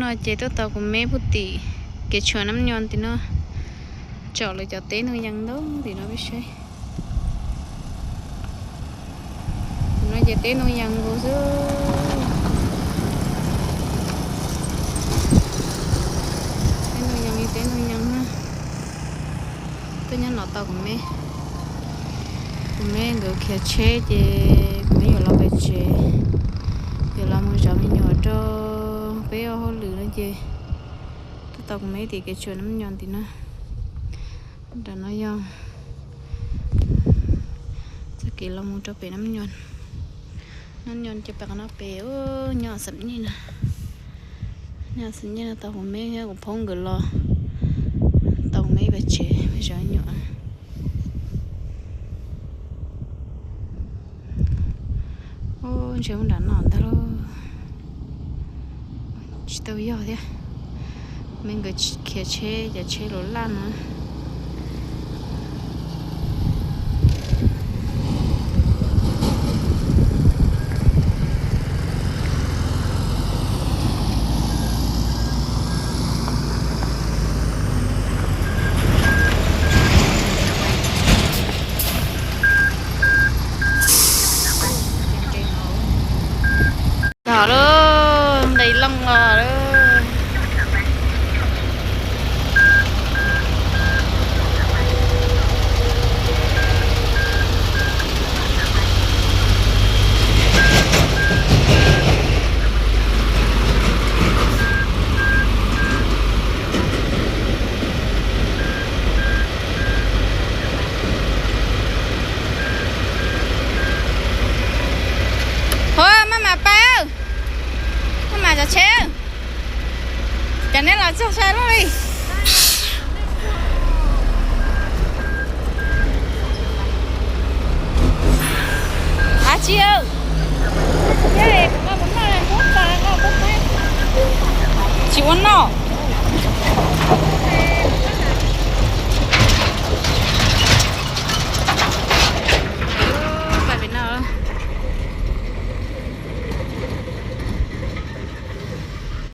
Ces tuaj tau kuv me pug tim kev tshuam Nab Nyo tim no, tsom lawv cov teb ntoo yees ntau tim no peb saib. Tim no ces teb ntoo yees nkaus xwb. Teb ntoo yees li teb ntoo yees na. Tuaj nyob no tau kuv me, kuv me nkawd khiav tsheb ces kuv me yuav los pem tsev, yuav los mus zov me nyuam rau peb ua hauj lwm no ces tuaj tau kuv me tim kev tshuam Nab Nyo tim no. Nram no yog txoj kev los mus rau pem Nab Nyo. Nab Nyo ces pem qhov no pem, nyob xam nyij no, nyob xam nyij no tau kuv me thiab kuv phob nkawd los, tau kuv me ib pem tsev zov me nyuam. Ub, ntshe mus nram no ntag lauj. Tsis tau yog thiab. Me nkawd khiav tsheb, cov tsheb los laj no. Los lawm, nqis looj los lawm. Hov, maj mam pab, maj mam tsav tsheb, cas neb los txog sai luaj li. Dab tsi? Tsis ua noj.